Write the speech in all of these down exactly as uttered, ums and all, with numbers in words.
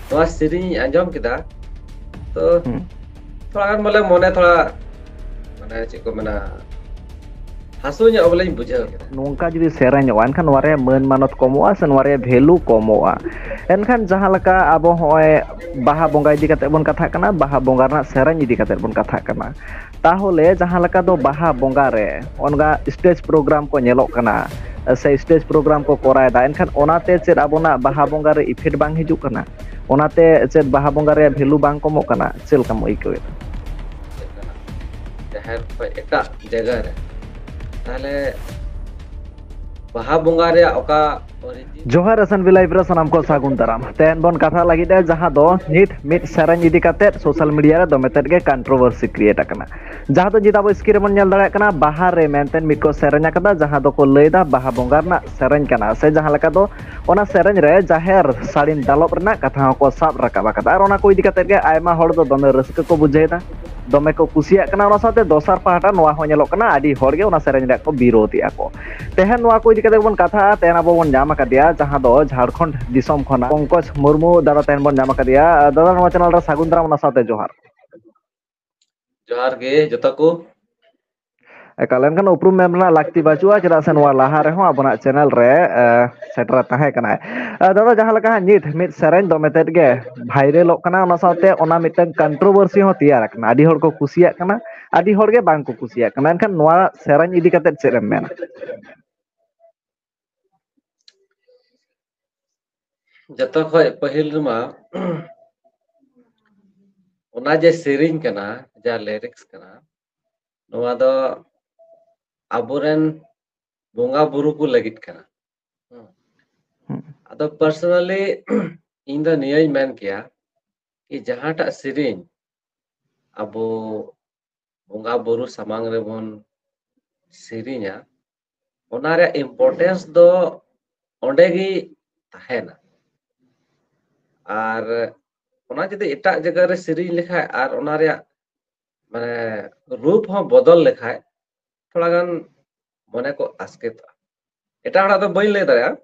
ᱱᱚᱣᱟ ᱥᱮᱨᱮᱧ ᱤᱧ ᱟᱸᱡᱚᱢ ᱠᱮᱫᱟ, ᱛᱚ ᱦᱩᱸ᱾ ᱛᱷᱚᱲᱟ ᱜᱟᱱ ᱵᱚᱞᱮ ᱢᱚᱱᱮ ᱛᱷᱚᱲᱟ, ᱢᱟᱱᱮ ᱪᱮᱫ ᱠᱚ ᱢᱮᱱᱟ, ᱦᱟᱹᱥᱩ ᱧᱚᱜ ᱵᱚᱞᱮᱧ ᱵᱩᱡᱷᱟᱹᱣ ᱠᱮᱫᱟ᱾ ᱱᱚᱝᱠᱟ ᱡᱩᱫᱤ ᱥᱮᱨᱮᱧᱚᱜᱼᱟ, ᱮᱱᱠᱷᱟᱱ ᱱᱚᱣᱟ ᱨᱮᱭᱟᱜ ᱢᱟᱹᱱ ᱢᱟᱱᱚᱛ ᱠᱚᱢᱚᱜᱼᱟ ᱥᱮ ᱱᱚᱣᱟ ᱨᱮᱭᱟᱜ value ᱠᱚᱢᱚᱜᱼᱟ᱾ ᱮᱱᱠᱷᱟᱱ ᱡᱟᱦᱟᱸ ᱞᱮᱠᱟ ᱟᱵᱚ ᱦᱚᱸᱜᱼᱚᱭ ᱵᱟᱦᱟ ᱵᱚᱸᱜᱟ ᱤᱫᱤ ᱠᱟᱛᱮᱫ ᱵᱚᱱ ᱠᱟᱛᱷᱟᱜ ᱠᱟᱱᱟ, ᱵᱟᱦᱟ ᱵᱚᱸᱜᱟ ᱨᱮᱱᱟᱜ ᱥᱮᱨᱮᱧ ᱤᱫᱤ ᱠᱟᱛᱮᱫ ᱵᱚᱱ ᱠᱟᱛᱷᱟᱜ ᱠᱟᱱᱟ, ᱛᱟᱦᱚᱞᱮ ᱡᱟᱦᱟᱸ ᱞᱮᱠᱟ ᱫᱚ ᱵᱟᱦᱟ ᱵᱚᱸᱜᱟ ᱨᱮ ᱚᱱᱠᱟ stage program ᱠᱚ ᱧᱮᱞᱚᱜ ᱠᱟᱱᱟ ᱥᱮ stage program ᱠᱚ ᱠᱚᱨᱟᱣ ᱮᱫᱟ, ᱮᱱᱠᱷᱟᱱ ᱚᱱᱟᱛᱮ ᱪᱮᱫ ᱟᱵᱚᱱᱟᱜ ᱵᱟᱦᱟ ᱵᱚᱸᱜᱟ ᱨᱮ effect ᱵᱟᱝ ᱦᱤᱡᱩᱜ ᱠᱟᱱᱟ? ᱚᱱᱟᱛᱮ ᱪᱮᱫ ᱵᱟᱦᱟ ᱵᱚᱸᱜᱟ ᱨᱮᱭᱟᱜ value ᱵᱟᱝ ᱠᱚᱢᱚᱜ ᱠᱟᱱᱟ? ᱪᱮᱫ ᱞᱮᱠᱟᱢ ᱟᱹᱭᱠᱟᱹᱣᱮᱫᱟ? ᱡᱟᱦᱮᱨ ᱠᱷᱚᱱ ᱮᱴᱟᱜ ᱡᱟᱭᱜᱟ ᱨᱮ, ᱛᱟᱦᱚᱞᱮ ᱵᱟᱦᱟ ᱵᱚᱸᱜᱟ ᱨᱮᱭᱟᱜ ᱚᱠᱟ origin? ᱡᱚᱦᱟᱨ, S N B Live ᱨᱮ ᱥᱟᱱᱟᱢ ᱠᱚ ᱥᱟᱹᱜᱩᱱ ᱫᱟᱨᱟᱢ᱾ ᱛᱮᱦᱮᱧ ᱵᱚᱱ ᱠᱟᱛᱷᱟ ᱞᱟᱹᱜᱤᱫ ᱡᱟᱦᱟᱸ ᱫᱚ ᱱᱤᱛ ᱢᱤᱫ ᱥᱮᱨᱮᱧ ᱤᱫᱤ ᱠᱟᱛᱮᱫ social media ᱨᱮ ᱫᱚᱢᱮ ᱛᱮᱫ ᱜᱮ controversy create ᱟᱠᱟᱱᱟ᱾ ᱡᱟᱦᱟᱸ ᱫᱚ ᱱᱤᱛ ᱟᱵᱚ screen ᱨᱮᱵᱚᱱ ᱧᱮᱞ ᱫᱟᱲᱮᱭᱟᱜ ᱠᱟᱱᱟ, ᱵᱟᱦᱟ ᱨᱮ ᱢᱮᱱᱛᱮ ᱢᱤᱫ ᱠᱚ ᱥᱮᱨᱮᱧ ᱟᱠᱟᱫᱟ, ᱡᱟᱦᱟᱸ ᱫᱚᱠᱚ ᱞᱟᱹᱭ ᱮᱫᱟ ᱵᱟᱦᱟ ᱵᱚᱸᱜᱟ ᱨᱮᱱᱟᱜ ᱥᱮᱨᱮᱧ ᱠᱟᱱᱟ, ᱥᱮ ᱡᱟᱦᱟᱸ ᱞᱮᱠᱟ ᱫᱚ ᱚᱱᱟ ᱥᱮᱨᱮᱧ ᱨᱮ ᱡᱟᱦᱮᱨ ᱥᱟᱹᱲᱤᱢ ᱫᱟᱞᱚᱵ ᱨᱮᱱᱟᱜ ᱠᱟᱛᱷᱟ ᱦᱚᱸᱠᱚ ᱥᱟᱵ ᱨᱟᱠᱟᱵ ᱟᱠᱟᱫᱟ᱾ ᱟᱨ ᱚᱱᱟ ᱠᱚ ᱤᱫᱤ ᱠᱟᱛᱮᱫ ᱜᱮ ᱟᱭᱢᱟ ᱦᱚᱲ ᱫᱚ ᱫᱚᱢᱮ ᱨᱟᱹᱥᱠᱟᱹ ᱠᱚ ᱵᱩᱡᱷᱟᱹᱣ ᱮᱫᱟ, ᱫᱚᱢᱮ ᱠᱚ ᱠᱩᱥᱤᱭᱟᱜ ᱠᱟᱱᱟ᱾ ᱚᱱᱟ ᱥᱟᱶᱛᱮ ᱫᱚᱥᱟᱨ ᱯᱟᱦᱴᱟ ᱱᱚᱣᱟ ᱦᱚᱸ ᱧᱮᱞᱚᱜ ᱠᱟᱱᱟ, ᱟᱹᱰᱤ ᱦᱚᱲ ᱜᱮ ᱚᱱᱟ ᱥᱮᱨᱮᱧ ᱨᱮᱭᱟᱜ ᱠᱚ ᱵᱤᱨᱳᱫᱷ ᱮᱫᱟ ᱠᱚ᱾ ᱛᱮᱦᱮᱧ ᱱᱚᱣᱟ ᱠᱚ ᱤᱫᱤ ᱠᱟᱛᱮ ᱵᱚᱱ ᱠᱟᱛᱷᱟᱜᱼᱟ᱾ ᱛᱮᱦᱮᱧ ᱟᱵᱚ ᱵᱚᱱ ᱧᱟᱢ ᱟᱠᱟᱫᱮᱭᱟ ᱡᱟᱦᱟᱸ ᱫᱚ ᱡᱷᱟᱲᱠᱷᱚᱸᱰ ᱫᱤᱥᱚᱢ ᱠᱷᱚᱱᱟᱜ ᱯᱚᱝᱠᱚᱡᱽ ᱢᱩᱨᱢᱩ ᱫᱟᱫᱟ, ᱛᱮᱦᱮᱧ ᱵᱚᱱ ᱧᱟᱢ ᱟᱠᱟᱫᱮᱭᱟ᱾ ᱫᱟᱫᱟ, ᱱᱚᱣᱟ channel ᱨᱮ ᱥᱟᱹᱜᱩᱱ ᱫᱟᱨᱟᱢ, ᱚᱱᱟ ᱥᱟᱶᱛᱮ ᱡᱚᱦᱟᱨ᱾ ᱡᱚᱦᱟᱨ ᱜᱮ ᱡᱚᱛᱚ ᱠᱚ᱾ ᱮᱠᱟᱞ, ᱮᱱᱠᱷᱟᱱ ᱩᱯᱨᱩᱢ ᱢᱮᱱ ᱨᱮᱱᱟᱜ ᱞᱟᱹᱠᱛᱤ ᱵᱟᱹᱪᱩᱜᱼᱟ, ᱪᱮᱫᱟᱜ ᱥᱮ ᱱᱚᱣᱟ ᱞᱟᱦᱟ ᱨᱮᱦᱚᱸ ᱟᱵᱚᱱᱟᱜ channel ᱨᱮ, ᱮ, ᱥᱮᱴᱮᱨ ᱛᱟᱦᱮᱸ ᱠᱟᱱᱟᱭ᱾ ᱮ, ᱫᱟᱫᱟ, ᱡᱟᱦᱟᱸ ᱞᱮᱠᱟ ᱦᱟᱸᱜ ᱱᱤᱛ ᱢᱤᱫ ᱥᱮᱨᱮᱧ ᱫᱚᱢᱮ ᱛᱮᱫ ᱜᱮ ᱵᱷᱟᱭᱨᱮᱞᱚᱜ ᱠᱟᱱᱟ, ᱚᱱᱟ ᱥᱟᱶᱛᱮ ᱚᱱᱟ ᱢᱤᱫᱴᱟᱝ controversy ᱦᱚᱸ ᱛᱮᱭᱟᱨ ᱟᱠᱟᱱᱟ᱾ ᱟᱹᱰᱤ ᱦᱚᱲ ᱠᱚ ᱠᱩᱥᱤᱭᱟᱜ ᱠᱟᱱᱟ, ᱟᱹᱰᱤ ᱦᱚᱲ ᱜᱮ ᱵᱟᱝ ᱠᱚ ᱠᱩᱥᱤᱭᱟᱜ ᱠᱟᱱᱟ᱾ ᱮᱱᱠᱷᱟᱱ ᱱᱚᱣᱟ ᱥᱮᱨᱮᱧ ᱤᱫᱤ ᱠᱟᱛᱮᱫ ᱪᱮᱫ ᱮᱢ ᱢᱮᱱᱟ? ᱡᱚᱛᱚ ᱠᱷᱚᱡ ᱯᱟᱹᱦᱤᱞ ᱨᱮᱢᱟ ᱚᱱᱟ ᱡᱮ ᱥᱮᱨᱮᱧ ᱠᱟᱱᱟ, ᱡᱟ lyrics ᱠᱟᱱᱟ, ᱱᱚᱣᱟ ᱫᱚ ᱟᱵᱚᱨᱮᱱ ᱵᱚᱸᱜᱟ ᱵᱩᱨᱩ ᱠᱚ ᱞᱟᱹᱜᱤᱫ ᱠᱟᱱᱟ᱾ ᱦᱩᱸ᱾ ᱦᱩᱸ᱾ ᱟᱫᱚ personally ᱤᱧ ᱫᱚ ᱱᱤᱭᱟᱹᱧ ᱢᱮᱱ ᱠᱮᱭᱟ ᱠᱤ ᱡᱟᱦᱟᱸᱴᱟᱜ ᱥᱮᱨᱮᱧ ᱟᱵᱚ ᱵᱚᱸᱜᱟ ᱵᱩᱨᱩ ᱥᱟᱢᱟᱝ ᱨᱮᱵᱚᱱ ᱥᱮᱨᱮᱧᱟ, ᱚᱱᱟ ᱨᱮᱭᱟᱜ importance ᱫᱚ ᱚᱸᱰᱮ ᱜᱮ ᱛᱟᱦᱮᱱᱟ᱾ ᱟᱨ ᱚᱱᱟ ᱡᱩᱫᱤ ᱮᱴᱟᱜ ᱡᱟᱭᱜᱟ ᱨᱮ ᱥᱮᱨᱮᱧ ᱞᱮᱠᱷᱟᱡ ᱟᱨ ᱚᱱᱟ ᱨᱮᱭᱟᱜ ᱢᱟᱱᱮ ᱨᱩᱯ ᱦᱚᱸ ᱵᱚᱫᱚᱞ ᱞᱮᱠᱷᱟᱡ ᱛᱷᱚᱲᱟ ᱜᱟᱱ ᱢᱚᱱᱮ ᱠᱚ ᱟᱥᱠᱮᱛᱚᱜᱼᱟ᱾ ᱮᱴᱟᱜ ᱦᱚᱲᱟᱜ ᱫᱚ ᱵᱟᱹᱧ ᱞᱟᱹᱭ ᱫᱟᱲᱮᱭᱟᱜᱼᱟ,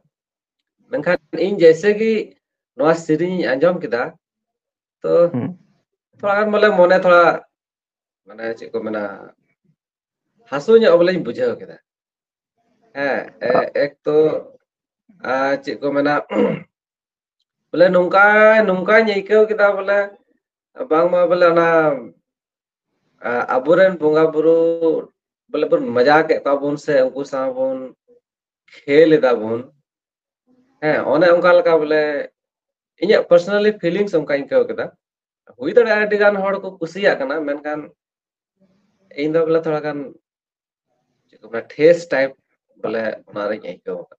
ᱢᱮᱱᱠᱷᱟᱱ ᱤᱧ ᱡᱮᱭᱥᱮ ᱜᱮ ᱱᱚᱣᱟ ᱥᱮᱨᱮᱧ ᱤᱧ ᱟᱸᱡᱚᱢ ᱠᱮᱫᱟ, ᱛᱚ ᱦᱩᱸ᱾ ᱛᱷᱚᱲᱟ ᱜᱟᱱ ᱵᱚᱞᱮ ᱢᱚᱱᱮ ᱛᱷᱚᱲᱟ, ᱢᱟᱱᱮ ᱪᱮᱫ ᱠᱚ ᱢᱮᱱᱟ, ᱦᱟᱹᱥᱩ ᱧᱚᱜ ᱵᱚᱞᱮᱧ ᱵᱩᱡᱷᱟᱹᱣ ᱠᱮᱫᱟ᱾ ᱦᱮᱸ, ᱮ- ᱮᱠ ᱛᱚ ᱟᱨ ᱪᱮᱫ ᱠᱚ ᱢᱮᱱᱟ, ᱵᱚᱞᱮ ᱱᱚᱝᱠᱟ, ᱱᱚᱝᱠᱟᱧ ᱟᱹᱭᱠᱟᱹᱣ ᱠᱮᱫᱟ ᱵᱚᱞᱮ ᱵᱟᱝᱢᱟ ᱵᱚᱞᱮ ᱚᱱᱟ, ᱟ, ᱟᱵᱚᱨᱮᱱ ᱵᱚᱸᱜᱟ ᱵᱩᱨᱩ ᱵᱚᱞᱮ ᱵᱚᱱ ᱢᱟᱡᱟᱣ ᱠᱮᱫ ᱠᱚᱣᱟ ᱵᱚᱱ ᱥᱮ ᱩᱱᱠᱩ ᱥᱟᱶ ᱵᱚᱱ ᱠᱷᱮᱞ ᱮᱫᱟ ᱵᱚᱱ᱾ ᱦᱮᱸ, ᱚᱱᱮ ᱚᱱᱠᱟ ᱞᱮᱠᱟ ᱵᱚᱞᱮ ᱤᱧᱟᱹᱜ personally feelings ᱚᱱᱠᱟᱧ ᱟᱹᱭᱠᱟᱹᱣ ᱠᱮᱫᱟ᱾ ᱦᱩᱭ ᱫᱟᱲᱮᱭᱟᱜᱼᱟ ᱟᱹᱰᱤ ᱜᱟᱱ ᱦᱚᱲ ᱠᱚ ᱠᱩᱥᱤᱭᱟᱜ ᱠᱟᱱᱟ, ᱢᱮᱱᱠᱷᱟᱱ ᱤᱧ ᱫᱚ ᱵᱚᱞᱮ ᱛᱷᱚᱲᱟ ᱜᱟᱱ ᱪᱮᱫ ᱠᱚ ᱢᱮᱱᱟ, ᱴᱷᱮᱥ type ᱵᱚᱞᱮ ᱚᱱᱟ ᱨᱤᱧ ᱟᱹᱭᱠᱟᱹᱣ ᱠᱟᱫᱟ᱾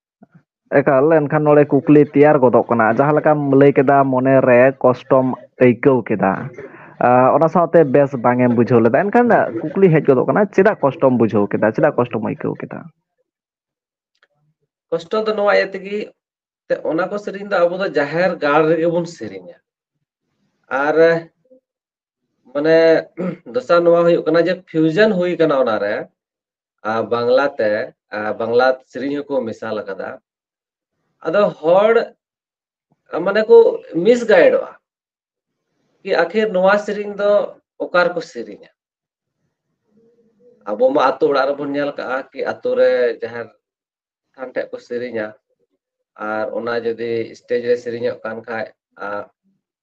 ᱮᱠᱟᱞ, ᱮᱱᱠᱷᱟᱱ ᱱᱚᱰᱮ ᱠᱩᱠᱞᱤ ᱛᱮᱭᱟᱨ ᱜᱚᱫᱚᱜ ᱠᱟᱱᱟ, ᱡᱟᱦᱟᱸ ᱞᱮᱠᱟᱢ ᱞᱟᱹᱭ ᱠᱮᱫᱟ ᱢᱚᱱᱮ ᱨᱮ ᱠᱚᱥᱴᱚᱢ ᱟᱹᱭᱠᱟᱹᱣ ᱠᱮᱫᱟ, ᱟ, ᱚᱱᱟ ᱥᱟᱶᱛᱮ ᱵᱮᱥ ᱵᱟᱝ ᱮᱢ ᱵᱩᱡᱷᱟᱹᱣ ᱞᱮᱫᱟ, ᱮᱱᱠᱷᱟᱱ ᱠᱩᱠᱞᱤ ᱦᱮᱡ ᱜᱚᱫᱚᱜ ᱠᱟᱱᱟ, ᱪᱮᱫᱟᱜ ᱠᱚᱥᱴᱚᱢ ᱵᱩᱡᱷᱟᱹᱣ ᱠᱮᱫᱟ, ᱪᱮᱫᱟᱜ ᱠᱚᱥᱴᱚᱢ ᱟᱹᱭᱠᱟᱹᱣ ᱠᱮᱫᱟ? ᱠᱚᱥᱴᱚ ᱫᱚ ᱱᱚᱣᱟ ᱤᱭᱟᱹ ᱛᱮᱜᱮ, ᱛᱮ ᱚᱱᱟ ᱠᱚ ᱥᱮᱨᱮᱧ ᱫᱚ ᱟᱵᱚ ᱫᱚ ᱡᱟᱦᱮᱨ ᱜᱟᱲ ᱨᱮᱜᱮ ᱵᱚᱱ ᱥᱮᱨᱮᱧᱟ᱾ ᱟᱨ ᱢᱟᱱᱮ ᱫᱚᱥᱟᱨ ᱱᱚᱣᱟ ᱦᱩᱭᱩᱜ ᱠᱟᱱᱟ ᱡᱮ fusion ᱦᱩᱭ ᱠᱟᱱᱟ ᱚᱱᱟᱨᱮ, ᱟᱨ ᱵᱟᱝᱞᱟ ᱛᱮ, ᱟᱨ ᱵᱟᱝᱞᱟ ᱥᱮᱨᱮᱧ ᱦᱚᱸᱠᱚ ᱢᱮᱥᱟᱞ ᱟᱠᱟᱫᱟ᱾ ᱟᱫᱚ ᱦᱚᱲ ᱢᱟᱱᱮ ᱠᱚ ᱢᱤᱥᱜᱟᱭᱤᱰᱚᱜᱼᱟ ᱠᱤ ᱟᱹᱠᱷᱤᱨ ᱱᱚᱣᱟ ᱥᱮᱨᱮᱧ ᱫᱚ ᱚᱠᱟ ᱨᱮᱠᱚ ᱥᱮᱨᱮᱧᱟ᱾ ᱟᱵᱚ ᱢᱟ ᱟᱛᱳ ᱚᱲᱟᱜ ᱨᱮᱵᱚᱱ ᱧᱮᱞ ᱠᱟᱜᱼᱟ ᱠᱤ ᱟᱛᱳ ᱨᱮ ᱡᱟᱦᱮᱨ ᱛᱷᱟᱱ ᱴᱷᱮᱡ ᱠᱚ ᱥᱮᱨᱮᱧᱟ, ᱟᱨ ᱚᱱᱟ ᱡᱩᱫᱤ stage ᱨᱮ ᱥᱮᱨᱮᱧᱚᱜ ᱠᱟᱱ ᱠᱷᱟᱡ, ᱟ,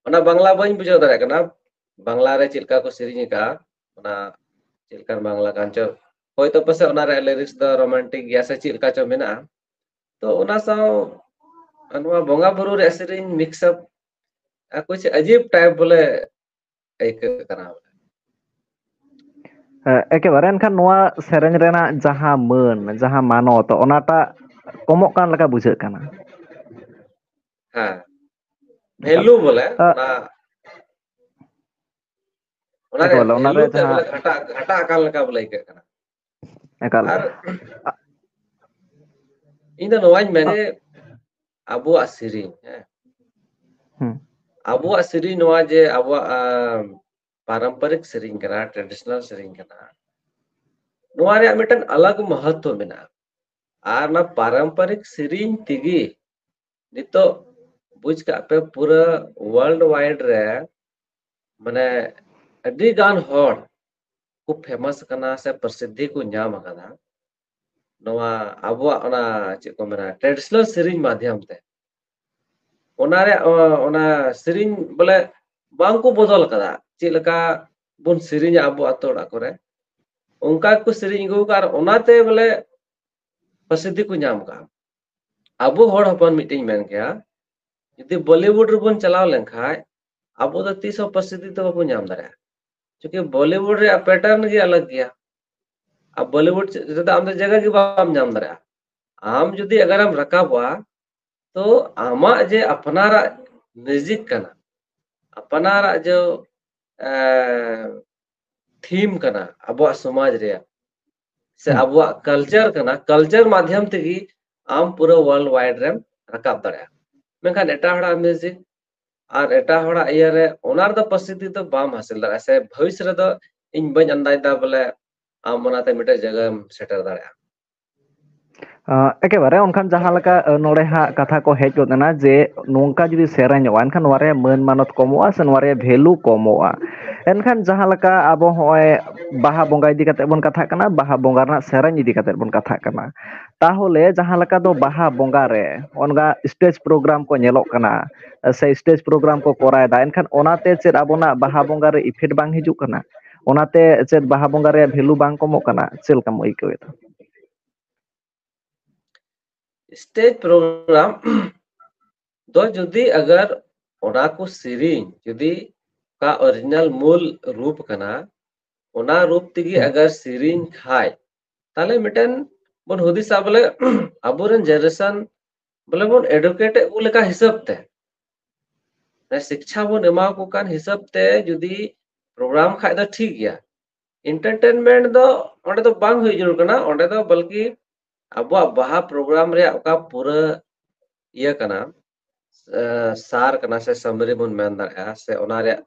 ᱚᱱᱟ ᱵᱟᱝᱞᱟ ᱵᱟᱹᱧ ᱵᱩᱡᱷᱟᱹᱣ ᱫᱟᱲᱮᱭᱟᱜ ᱠᱟᱱᱟ, ᱵᱟᱝᱞᱟ ᱨᱮ ᱪᱮᱫ ᱞᱮᱠᱟ ᱠᱚ ᱥᱮᱨᱮᱧ ᱟᱠᱟᱫᱼᱟ, ᱚᱱᱟ ᱪᱮᱫ ᱞᱮᱠᱟᱱ ᱵᱟᱝᱞᱟ ᱠᱟᱱ ᱪᱚ, ᱦᱳᱭᱛᱳ ᱯᱟᱥᱮᱡ ᱚᱱᱟ ᱨᱮᱭᱟᱜ lyrics ᱫᱚ romantic ᱜᱮᱭᱟ ᱥᱮ ᱪᱮᱫ ᱞᱮᱠᱟ ᱪᱚ ᱢᱮᱱᱟᱜᱼᱟ᱾ ᱛᱚ ᱚᱱᱟ ᱥᱟᱶ ᱱᱚᱣᱟ ᱵᱚᱸᱜᱟ ᱵᱩᱨᱩ ᱨᱮᱭᱟᱜ ᱥᱮᱨᱮᱧ mix up, ᱟ, ᱠᱩᱪ ᱟᱡᱤᱵ type ᱵᱚᱞᱮ ᱟᱹᱭᱠᱟᱹᱜ ᱠᱟᱱᱟ᱾ ᱦᱮᱸ, ᱮᱠᱮᱵᱟᱨᱮ᱾ ᱮᱱᱠᱷᱟᱱ ᱱᱚᱣᱟ ᱥᱮᱨᱮᱧ ᱨᱮᱱᱟᱜ ᱡᱟᱦᱟᱸ ᱢᱟᱹᱱ, ᱡᱟᱦᱟᱸ ᱢᱟᱱᱚᱛ, ᱚᱱᱟᱴᱟᱜ ᱠᱚᱢᱚᱜ ᱠᱟᱱ ᱞᱮᱠᱟ ᱵᱩᱡᱷᱟᱹᱜ ᱠᱟᱱᱟ᱾ ᱦᱮᱸ, value ᱵᱚᱞᱮ ᱟ- ᱚᱱᱟ, ᱚᱱᱟ ᱮᱠᱟᱞ, ᱨᱮᱭᱟᱜ ᱚᱱᱟ value ᱨᱮ ᱛᱮ ᱡᱟᱦᱟᱸ ᱵᱚᱞᱮ ᱜᱷᱟᱴᱟᱜ, ᱜᱷᱟᱴᱟᱜ ᱠᱟᱱ ᱞᱮᱠᱟ ᱵᱚᱞᱮ ᱟᱹᱭᱠᱟᱹᱜ ᱠᱟᱱᱟ᱾ ᱮᱠᱟᱞ᱾ ᱟᱨ ᱤᱧ ᱫᱚ ᱱᱚᱣᱟᱧ ᱢᱮᱱᱟ ᱡᱮ ᱟᱵᱚᱣᱟᱜ ᱥᱮᱨᱮᱧ, ᱦᱮᱸ, ᱦᱩᱸ᱾ ᱟᱵᱚᱣᱟᱜ ᱥᱮᱨᱮᱧ ᱱᱚᱣᱟ ᱡᱮ ᱟᱵᱚᱣᱟᱜ, ᱟᱢ, ᱯᱟᱨᱚᱢᱯᱚᱨᱤᱠ ᱥᱮᱨᱮᱧ ᱠᱟᱱᱟ, traditional ᱥᱮᱨᱮᱧ ᱠᱟᱱᱟ, ᱱᱚᱣᱟ ᱨᱮᱭᱟᱜ ᱢᱤᱫᱴᱮᱱ ᱟᱞᱟᱜᱽ ᱢᱚᱦᱚᱛᱛᱚ ᱢᱮᱱᱟᱜᱼᱟ᱾ ᱟᱨ ᱚᱱᱟ ᱯᱟᱨᱚᱢᱯᱚᱨᱤᱠ ᱥᱮᱨᱮᱧ ᱛᱮᱜᱮ ᱱᱤᱛᱚᱜ ᱵᱩᱡᱽ ᱠᱟᱜ ᱯᱮ, ᱯᱩᱨᱟᱹ world wide ᱨᱮ ᱢᱟᱱᱮ ᱟᱹᱰᱤ ᱜᱟᱱ ᱦᱚᱲ ᱠᱚ famous ᱠᱟᱱᱟ ᱥᱮ ᱯᱨᱚᱥᱤᱫᱷᱤ ᱠᱚ ᱧᱟᱢ ᱟᱠᱟᱫᱟ ᱱᱚᱣᱟ ᱟᱵᱚᱣᱟᱜ ᱚᱱᱟ ᱪᱮᱫ ᱠᱚ ᱢᱮᱱᱟ traditional ᱥᱮᱨᱮᱧ ᱢᱟᱫᱷᱭᱚᱢ ᱛᱮ᱾ ᱚᱱᱟ ᱨᱮ ᱚ, ᱚᱱᱟ ᱥᱮᱨᱮᱧ ᱵᱚᱞᱮ ᱵᱟᱝ ᱠᱚ ᱵᱚᱫᱚᱞ ᱟᱠᱟᱫᱟ, ᱪᱮᱫ ᱞᱮᱠᱟ ᱵᱚᱱ ᱥᱮᱨᱮᱧᱟ ᱟᱵᱚ ᱟᱛᱳ ᱚᱲᱟᱜ ᱠᱚᱨᱮ ᱚᱱᱠᱟ ᱜᱮᱠᱚ ᱥᱮᱨᱮᱧ ᱟᱹᱜᱩ ᱟᱠᱟᱫ ᱟᱨ ᱚᱱᱟᱛᱮ ᱵᱚᱞᱮ ᱯᱨᱚᱥᱤᱫᱷᱤ ᱠᱚ ᱧᱟᱢ ᱟᱠᱟᱫᱟ᱾ ᱟᱵᱚ ᱦᱚᱲ ᱦᱚᱯᱚᱱ ᱢᱤᱫᱴᱮᱱ ᱢᱮᱱ ᱠᱮᱭᱟ, ᱡᱩᱫᱤ ᱵᱚᱞᱤᱣᱩᱰ ᱨᱮᱵᱚᱱ ᱪᱟᱞᱟᱣ ᱞᱮᱱᱠᱷᱟᱱ ᱟᱵᱚ ᱫᱚ ᱛᱤᱥ ᱦᱚᱸ ᱯᱨᱚᱥᱤᱫᱷᱤ ᱫᱚ ᱵᱟᱵᱚᱱ ᱧᱟᱢ ᱫᱟᱲᱮᱭᱟᱜᱼᱟ, ᱪᱩᱸᱠᱤ ᱵᱚᱞᱤᱣᱩᱰ ᱨᱮᱭᱟᱜ pattern ᱜᱮ ᱟᱞᱟᱜᱽ ᱜᱮᱭᱟ᱾ ᱟᱨ ᱵᱚᱞᱤᱣᱩᱰ ᱨᱮᱫᱚ ᱟᱢ ᱫᱚ ᱡᱟᱭᱜᱟ ᱜᱮ ᱵᱟᱢ ᱧᱟᱢ ᱫᱟᱲᱮᱭᱟᱜᱼᱟ᱾ ᱟᱢ ᱡᱩᱫᱤ ᱟᱜᱟᱨᱮᱢ ᱨᱟᱠᱟᱵᱚᱜᱼᱟ ᱛᱚ ᱟᱢᱟᱜ ᱡᱮ ᱟᱯᱱᱟᱨᱟᱜ ᱢᱤᱣᱡᱤᱠ ᱠᱟᱱᱟ, ᱟᱯᱱᱟᱨᱟᱜ ᱡᱮ ᱛᱷᱤᱢ ᱠᱟᱱᱟ ᱟᱵᱚᱣᱟᱜ ᱥᱚᱢᱟᱡᱽ ᱨᱮᱭᱟᱜ ᱥᱮ ᱦᱩᱸ᱾ ᱟᱵᱚᱣᱟᱜ ᱠᱟᱞᱪᱟᱨ ᱠᱟᱱᱟ, ᱠᱟᱞᱪᱟᱨ ᱢᱟᱫᱷᱭᱚᱢ ᱛᱮᱜᱮ ᱟᱢ ᱯᱩᱨᱟᱹ world wide ᱨᱮᱢ ᱨᱟᱠᱟᱵ ᱫᱟᱲᱮᱭᱟᱜᱼᱟ᱾ ᱢᱮᱱᱠᱷᱟᱱ ᱮᱴᱟᱜ ᱦᱚᱲᱟᱜ ᱢᱤᱣᱡᱤᱠ ᱟᱨ ᱮᱴᱟᱜ ᱦᱚᱲᱟᱜ ᱤᱭᱟᱹ ᱨᱮ ᱚᱱᱟ ᱨᱮᱫᱚ ᱯᱨᱚᱥᱤᱫᱷᱤ ᱫᱚ ᱵᱟᱢ ᱦᱟᱥᱤᱞ ᱫᱟᱲᱮᱭᱟᱜᱼᱟ, ᱥᱮ ᱵᱷᱚᱵᱤᱥ ᱨᱮᱫᱚ ᱤᱧ ᱵᱟᱹᱧ ᱟᱱᱫᱟᱡᱽ ᱫᱟ ᱵᱚᱞᱮ ᱟᱢ ᱚᱱᱟᱛᱮ ᱢᱤᱫᱴᱮᱡ ᱡᱟᱭᱜᱟᱢ ᱥᱮᱴᱮᱨ ᱫᱟᱲᱮᱭᱟᱜᱼᱟ᱾ ᱟᱸ, ᱮᱠᱮᱵᱟᱨᱮ ᱚᱱᱠᱟᱱ ᱡᱟᱦᱟᱸ ᱞᱮᱠᱟ, ᱟᱸ, ᱱᱚᱰᱮ ᱦᱟᱸᱜ ᱠᱟᱛᱷᱟ ᱠᱚ ᱦᱮᱡ ᱜᱚᱫ ᱮᱱᱟ ᱡᱮ ᱱᱚᱝᱠᱟ ᱡᱩᱫᱤ ᱥᱮᱨᱮᱧᱚᱜᱼᱟ, ᱮᱱᱠᱷᱟᱱ ᱱᱚᱣᱟ ᱨᱮᱭᱟᱜ ᱢᱟᱹᱱ ᱢᱟᱱᱚᱛ ᱠᱚᱢᱚᱜᱼᱟ ᱥᱮ ᱱᱚᱣᱟ ᱨᱮᱭᱟᱜ value ᱠᱚᱢᱚᱜᱼᱟ᱾ ᱮᱱᱠᱷᱟᱱ ᱡᱟᱦᱟᱸ ᱞᱮᱠᱟ ᱟᱵᱚ ᱦᱚᱸᱜᱼᱚᱭ ᱵᱟᱦᱟ ᱵᱚᱸᱜᱟ ᱤᱫᱤ ᱠᱟᱛᱮ ᱵᱚᱱ ᱠᱟᱛᱷᱟᱜ ᱠᱟᱱᱟ, ᱵᱟᱦᱟ ᱵᱚᱸᱜᱟ ᱨᱮᱱᱟᱜ ᱥᱮᱨᱮᱧ ᱤᱫᱤ ᱠᱟᱛᱮ ᱵᱚᱱ ᱠᱟᱛᱷᱟᱜ ᱠᱟᱱᱟ, ᱛᱟᱦᱚᱞᱮ ᱡᱟᱦᱟᱸ ᱞᱮᱠᱟ ᱫᱚ ᱵᱟᱦᱟ ᱵᱚᱸᱜᱟ ᱨᱮ ᱚᱱᱠᱟ stage program ᱠᱚ ᱧᱮᱞᱚᱜ ᱠᱟᱱᱟ, ᱥᱮ stage program ᱠᱚ ᱠᱚᱨᱟᱣ ᱮᱫᱟ, ᱮᱱᱠᱷᱟᱱ ᱚᱱᱟᱛᱮ ᱪᱮᱫ ᱟᱵᱚᱱᱟᱜ ᱵᱟᱦᱟ ᱵᱚᱸᱜᱟ ᱨᱮ effect ᱵᱟᱝ ᱦᱤᱡᱩᱜ ᱠᱟᱱᱟ? ᱚᱱᱟᱛᱮ ᱪᱮᱫ ᱵᱟᱦᱟ ᱵᱚᱸᱜᱟ ᱨᱮᱭᱟᱜ value ᱵᱟᱝ ᱠᱚᱢᱚᱜ ᱠᱟᱱᱟ? ᱪᱮᱫ ᱞᱮᱠᱟᱢ ᱟᱹᱭᱠᱟᱹᱣᱮᱫᱟ? Stage program ᱫᱚ ᱡᱩᱫᱤ ᱟᱜᱟᱨ ᱚᱱᱟ ᱠᱚ ᱥᱮᱨᱮᱧ ᱡᱩᱫᱤ ᱚᱠᱟ original ᱢᱩᱞ ᱨᱩᱯ ᱠᱟᱱᱟ, ᱚᱱᱟ ᱨᱩᱯ ᱛᱮᱜᱮ ᱦᱩᱸ᱾ ᱟᱜᱟᱨ ᱥᱮᱨᱮᱧ ᱠᱷᱟᱡ, ᱛᱟᱦᱞᱮ ᱢᱤᱫᱴᱮᱱ ᱵᱚᱱ ᱦᱩᱫᱤᱥᱟ ᱵᱚᱞᱮ ᱟᱵᱚᱨᱮᱱ generation ᱵᱚᱞᱮ ᱵᱚᱱ educate ᱮᱫ ᱠᱚ ᱞᱮᱠᱟ ᱦᱤᱥᱟᱹᱵ ᱛᱮ, ᱥᱤᱠᱪᱷᱟ ᱵᱚᱱ ᱮᱢᱟ ᱠᱚ ᱠᱟᱱ ᱦᱤᱥᱟᱹᱵ ᱛᱮ ᱡᱩᱫᱤ program ᱠᱷᱟᱡ ᱫᱚ ᱴᱷᱤᱠ ᱜᱮᱭᱟ᱾ Entertainment ᱫᱚ ᱚᱸᱰᱮ ᱫᱚ ᱵᱟᱝ ᱦᱩᱭ ᱡᱟᱹᱨᱩᱲ ᱠᱟᱱᱟ, ᱚᱸᱰᱮ ᱫᱚ ᱵᱚᱞᱠᱤ ᱟᱵᱚᱣᱟᱜ ᱵᱟᱦᱟ program ᱨᱮᱭᱟᱜ ᱚᱠᱟ ᱯᱩᱨᱟᱹ ᱤᱭᱟᱹ ᱠᱟᱱᱟ, ᱮ, ᱥᱟᱨ ᱠᱟᱱᱟ ᱥᱮ summary ᱵᱚᱱ ᱢᱮᱱ ᱫᱟᱲᱮᱭᱟᱜᱼᱟ, ᱥᱮ ᱚᱱᱟ ᱨᱮᱭᱟᱜ,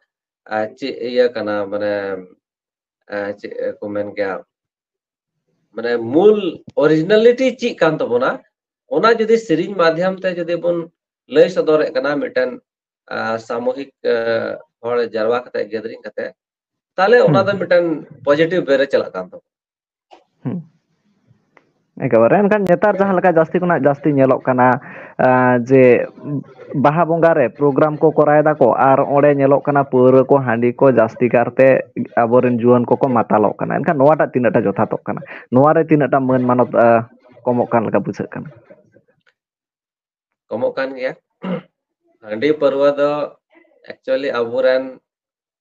ᱮ, ᱪᱮᱫ ᱤᱭᱟᱹ ᱠᱟᱱᱟ, ᱢᱟᱱᱮ, ᱮ, ᱪᱮᱫ ᱠᱚ ᱢᱮᱱ ᱠᱮᱭᱟ, ᱢᱟᱱᱮ ᱢᱩᱞ originality ᱪᱮᱫ ᱠᱟᱱ ᱛᱟᱵᱚᱱᱟ, ᱚᱱᱟ ᱡᱩᱫᱤ ᱥᱮᱨᱮᱧ ᱢᱟᱫᱷᱭᱚᱢ ᱛᱮ ᱡᱩᱫᱤ ᱵᱚᱱ ᱞᱟᱹᱭ ᱥᱚᱫᱚᱨᱮᱫ ᱠᱟᱱᱟ ᱢᱤᱫᱴᱮᱱ, ᱟᱸ, ᱥᱟᱢᱩᱦᱤᱠ, ᱟᱸ, ᱦᱚᱲ ᱡᱟᱨᱣᱟ ᱠᱟᱛᱮ, ᱜᱮᱫᱟᱨᱤᱝ ᱠᱟᱛᱮ, ᱛᱟᱦᱞᱮ ᱚᱱᱟ ᱦᱩᱸ, ᱫᱚ ᱦᱩᱸ᱾ ᱢᱤᱫᱴᱮᱱ positive way ᱨᱮ ᱪᱟᱞᱟᱜ ᱠᱟᱱ ᱛᱟᱵᱚᱱᱟ᱾ ᱦᱩᱸ᱾ ᱮᱠᱮᱵᱟᱨᱮ, ᱮᱱᱠᱷᱟᱱ ᱱᱮᱛᱟᱨ ᱡᱟᱦᱟᱸ ᱞᱮᱠᱟ ᱡᱟᱹᱥᱛᱤ ᱠᱷᱚᱱᱟᱜ ᱡᱟᱹᱥᱛᱤ ᱧᱮᱞᱚᱜ ᱠᱟᱱᱟ, ᱟᱸ, ᱡᱮ ᱵᱟᱦᱟ ᱵᱚᱸᱜᱟ ᱨᱮ program ᱠᱚ ᱠᱚᱨᱟᱣ ᱮᱫᱟ ᱠᱚ ᱟᱨ ᱚᱸᱰᱮ ᱧᱮᱞᱚᱜ ᱠᱟᱱᱟ ᱯᱟᱹᱣᱨᱟᱹ ᱠᱚ, ᱦᱟᱺᱰᱤ ᱠᱚ ᱡᱟᱹᱥᱛᱤ ᱠᱟᱨᱛᱮ ᱟᱵᱚᱨᱮᱱ ᱡᱩᱣᱟᱹᱱ ᱠᱚᱠᱚ ᱢᱟᱛᱟᱞᱚᱜ ᱠᱟᱱᱟ᱾ ᱮᱱᱠᱷᱟᱱ ᱱᱚᱣᱟᱴᱟᱜ ᱛᱤᱱᱟᱹᱜ ᱴᱟ ᱡᱚᱛᱷᱟᱛᱚᱜ ᱠᱟᱱᱟ? ᱱᱚᱣᱟ ᱨᱮ ᱛᱤᱱᱟᱹᱜ ᱴᱟ ᱢᱟᱹᱱ ᱢᱟᱱᱚᱛ, ᱟᱸ, ᱠᱚᱢᱚᱜ ᱠᱟᱱ ᱞᱮᱠᱟ ᱵᱩᱡᱷᱟᱹᱜ ᱠᱟᱱᱟ? ᱠᱚᱢᱚᱜ ᱠᱟᱱ ᱜᱮᱭᱟ᱾ ᱦᱟᱺᱰᱤ ᱯᱟᱹᱨᱣᱟᱹ ᱫᱚ actually ᱟᱵᱚᱨᱮᱱ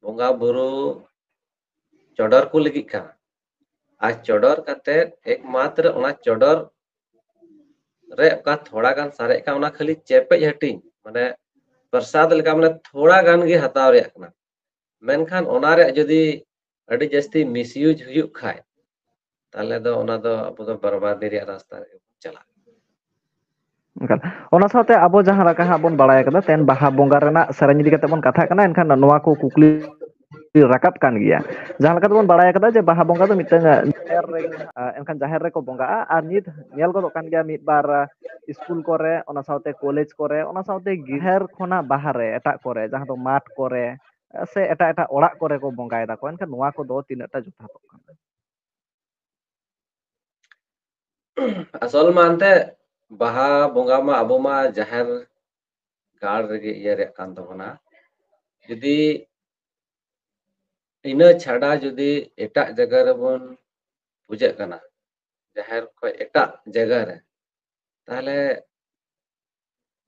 ᱵᱚᱸᱜᱟ ᱵᱩᱨᱩ ᱪᱚᱰᱚᱨ ᱠᱚ ᱞᱟᱹᱜᱤᱫ ᱠᱟᱱᱟ᱾ ᱟᱨ ᱪᱚᱰᱚᱨ ᱠᱟᱛᱮ ᱮᱠᱢᱟᱛᱨᱚ ᱚᱱᱟ ᱪᱚᱰᱚᱨ ᱨᱮ ᱚᱠᱟ ᱛᱷᱚᱲᱟ ᱜᱟᱱ ᱥᱟᱨᱮᱡ ᱠᱟᱱ, ᱚᱱᱟ ᱠᱷᱟᱹᱞᱤ ᱪᱮᱯᱮᱡ ᱦᱟᱹᱴᱤᱧ, ᱢᱟᱱᱮ ᱯᱨᱚᱥᱟᱫ ᱞᱮᱠᱟ, ᱢᱟᱱᱮ ᱛᱷᱚᱲᱟ ᱜᱟᱱ ᱜᱮ ᱦᱟᱛᱟᱣ ᱨᱮᱭᱟᱜ ᱠᱟᱱᱟ᱾ ᱢᱮᱱᱠᱷᱟᱱ ᱚᱱᱟ ᱨᱮᱭᱟᱜ ᱡᱩᱫᱤ ᱟᱹᱰᱤ ᱡᱟᱹᱥᱛᱤ misuse ᱦᱩᱭᱩᱜ ᱠᱷᱟᱡ, ᱛᱟᱦᱞᱮ ᱫᱚ ᱚᱱᱟ ᱫᱚ ᱟᱵᱚ ᱫᱚ ᱵᱚᱨᱵᱟᱫᱤ ᱨᱮᱭᱟᱜ ᱨᱟᱥᱛᱟ ᱨᱮᱜᱮ ᱵᱚᱱ ᱪᱟᱞᱟᱜᱼᱟ᱾ ᱮᱠᱟᱞ᱾ ᱚᱱᱟ ᱥᱟᱶᱛᱮ ᱟᱵᱚ ᱡᱟᱦᱟᱸ ᱞᱮᱠᱟ ᱦᱟᱸᱜ ᱵᱚᱱ ᱵᱟᱲᱟᱭ ᱠᱟᱫᱟ, ᱛᱮᱦᱮᱧ ᱵᱟᱦᱟ ᱵᱚᱸᱜᱟ ᱨᱮᱱᱟᱜ ᱥᱮᱨᱮᱧ ᱤᱫᱤ ᱠᱟᱛᱮ ᱵᱚᱱ ᱠᱟᱛᱷᱟᱜ ᱠᱟᱱᱟ, ᱮᱱᱠᱷᱟᱱ ᱱᱚᱣᱟ ᱠᱚ ᱠᱩᱠᱞᱤ ᱨᱟᱠᱟᱵ ᱠᱟᱱ ᱜᱮᱭᱟ᱾ ᱡᱟᱦᱟᱸ ᱞᱮᱠᱟ ᱛᱮᱵᱚᱱ ᱵᱟᱲᱟᱭ ᱠᱟᱫᱟ ᱡᱮ ᱵᱟᱦᱟ ᱵᱚᱸᱜᱟ ᱫᱚ ᱢᱤᱫᱴᱟᱝ, ᱟᱸ, ᱡᱟᱦᱮᱨ ᱨᱮ, ᱟᱸ, ᱮᱱᱠᱷᱟᱱ ᱡᱟᱦᱮᱨ ᱨᱮᱠᱚ ᱵᱚᱸᱜᱟᱜᱼᱟ, ᱟᱨ ᱱᱤᱛ ᱧᱮᱞ ᱜᱚᱫᱚᱜ ᱠᱟᱱ ᱜᱮᱭᱟ ᱢᱤᱫ ᱵᱟᱨ, ᱟᱸ, ᱥᱠᱩᱞ ᱠᱚᱨᱮ, ᱚᱱᱟ ᱥᱟᱶᱛᱮ ᱠᱚᱞᱮᱡᱽ ᱠᱚᱨᱮ, ᱚᱱᱟ ᱥᱟᱶᱛᱮ ᱡᱟᱦᱮᱨ ᱠᱷᱚᱱᱟᱜ ᱵᱟᱦᱟᱨᱮ ᱮᱴᱟᱜ ᱠᱚᱨᱮ, ᱡᱟᱦᱟᱸ ᱫᱚ ᱢᱟᱴᱷ ᱠᱚᱨᱮ, ᱥᱮ ᱮᱴᱟᱜ ᱮᱴᱟᱜ ᱚᱲᱟᱜ ᱠᱚᱨᱮ ᱠᱚ ᱵᱚᱸᱜᱟᱭ ᱫᱟᱠᱚ, ᱮᱱᱠᱷᱟᱱ ᱱᱚᱣᱟ ᱠᱚᱫᱚ ᱛᱤᱱᱟᱹᱜ ᱴᱟ ᱡᱚᱛᱷᱟᱛᱚᱜ ᱠᱟᱱᱟ? ᱟᱥᱚᱞ ᱢᱟ ᱮᱱᱛᱮ ᱵᱟᱦᱟ ᱵᱚᱸᱜᱟ ᱢᱟ ᱟᱵᱚ ᱢᱟ ᱡᱟᱦᱮᱨ ᱜᱟᱲ ᱨᱮᱜᱮ ᱤᱭᱟᱹ ᱨᱮᱭᱟᱜ ᱠᱟᱱ ᱛᱟᱵᱚᱱᱟ᱾ ᱡᱩᱫᱤ ᱤᱱᱟᱹ ᱪᱷᱟᱰᱟ ᱡᱩᱫᱤ ᱮᱴᱟᱜ ᱡᱟᱭᱜᱟ ᱨᱮᱵᱚᱱ ᱯᱩᱡᱟᱹᱜ ᱠᱟᱱᱟ, ᱡᱟᱦᱮᱨ ᱠᱷᱚᱱ ᱮᱴᱟᱜ ᱡᱟᱭᱜᱟ ᱨᱮ, ᱛᱟᱦᱞᱮ